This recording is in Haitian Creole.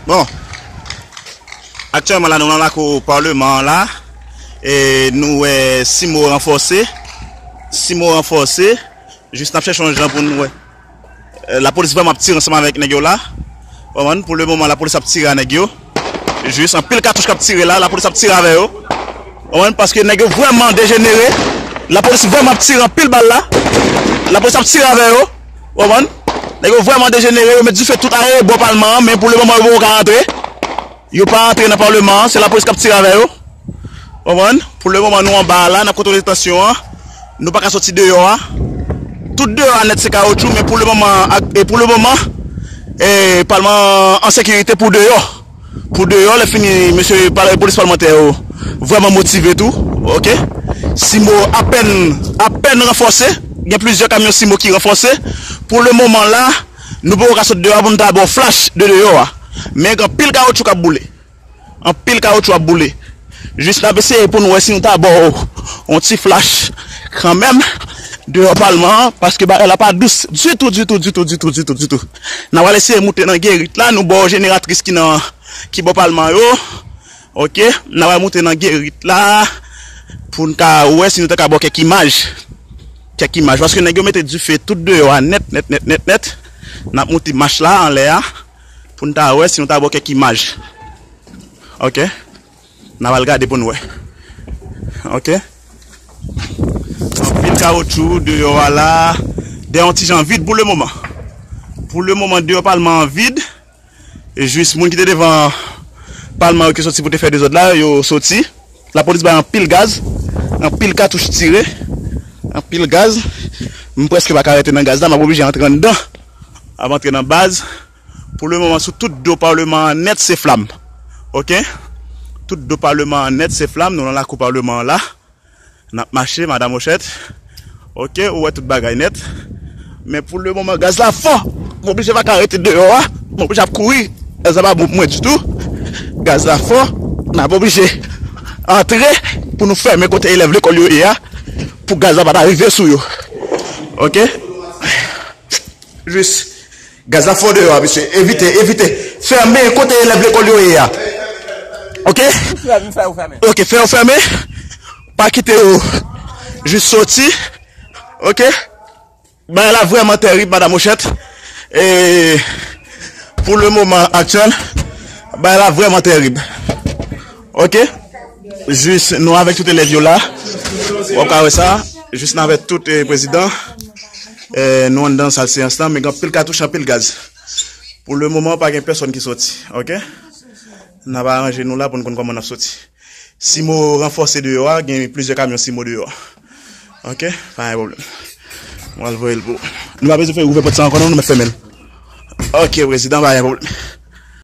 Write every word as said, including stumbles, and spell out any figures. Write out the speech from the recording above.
Bon, aktyèlman la, nou nan lakou palman an la, e nou wè simo ranfòse, simo ranfòse, jis n ap chèche yon jan pou nou wè. E, lapolis vrèman ap tire ansanm avèk nèg yo la. Konprann? Pou le moman, lapolis ap tire a nèg yo. Jis anpil katouch k ap tire la, lapolis ap tire avè yo. Konprann? Paske nèg yo vrèman dejenere. Lapolis vrèman ap tire anpil bal la. Lapolis ap tire avè yo. Konprann? Nèg yo vrèman dejenere, yo met dife tout arebò palman an, men pou le moman yo poko ka rantre. Yo pa rantre nan palman an, se lapolis k ap tire avè yo. Konprann? Pou le moman, nou anba a la, n ap kontwole tansyon an. Nou pa ka soti deyò a. Tout deyò a nèt se kawotchou, men pou le moman, ak, e pou le moman, e, palman an an sekirite pou deyò. Pou deyò, lè fini, mesye pal-, polis palmantè yo vrèman motive tou, oke? Simo apèn, apèn ranfòse, gen plizyè kamyon simo ki ranfòse. Pou le moman la, nou poko ka sot deyò a pou nou ta ba w flach de deyò a. Men gen anpil kawotchou k ap boule. Anpil kawotchou ap boule. Jis n ap eseye pou nou wè si nou ta ba w yon ti flach kanmenm deyò palman an, paske bagay la pa dous ditou, ditou, ditou, ditou, ditou, ditou. N a pral eseye moute nan gerit la, nou ba w jeneratris ki nan, ki bò palman yo. Oke, n a pral moute nan gerit la pou n ka wè si nou ta ka ba w kèk imaj. Kèk imaj, paske nèg yo mete dife tout deyò a nèt, nèt, nèt, nèt, nèt. N ap moute mach la anlè a pou n ta wè si nou ta ba w kèk imaj. Oke. N a pral gade pou n wè. Oke. Anpil kawotchou deyò a la. Deyò yon ti jan vid pou le moman. Pou le moman, deyò palman an vid. E jis moun ki te devan palman yo ki soti pou te fè dezòd la, yo soti. Lapolis bay anpil gaz, anpil katouch tire, anpil gaz. M prèske pa ka rete nan gaz la, m ap oblije antre anndan. M ap antre nan baz. Pou le moman, sou tout do palman an nèt, se flam. Oke? Tout do palman an nèt, se flam. Nou nan lakou palman an la. N ap mache, Madan Mochèt. Oke, ou wè tout bagay nèt. Men pou le moman, gaz la fò. M oblije pa ka rete deyò a. M oblije ap kouri. Gaz la pa bon pou mwen ditou. Gaz la fò. N ap oblije antre pou nou fèmen kote elèv lekòl yo ye a. Pou gaz la pa ta rive sou yo. Oke? Jis. Gaz la fò deyò a, mesye. Evite, evite. Fèmen kote elèv lekòl yo ye a. Oke? Oke, fè yo fèmen. Pa kite yo jis soti. Oke? Bagay la vrèman tèrib, Madan Mochèt. E pou le moman aktyèl, bagay la vrèman tèrib. Oke? Jis nou avèk tout elèv yo la. W ap ka wè sa. Jis nou avèk tout, eh, prezidan. Eh, nou anndan sal seyans lan, men gen anpil katouch, anpil gaz. Pou le moman, pa gen pèsonn ki soti, oke? N ap aranje nou la pou n konn kòman n ap soti. Simo ranfòse deyò a, gen plizyè kamyon simo deyò a. Oke? Pa gen pwoblèm. Mwen al voye l pou ou. Nou pa bezwen fè ouvè pòt sa ankò non, nou mèt fèmen l. Oke, prezidan, pa gen pwoblèm.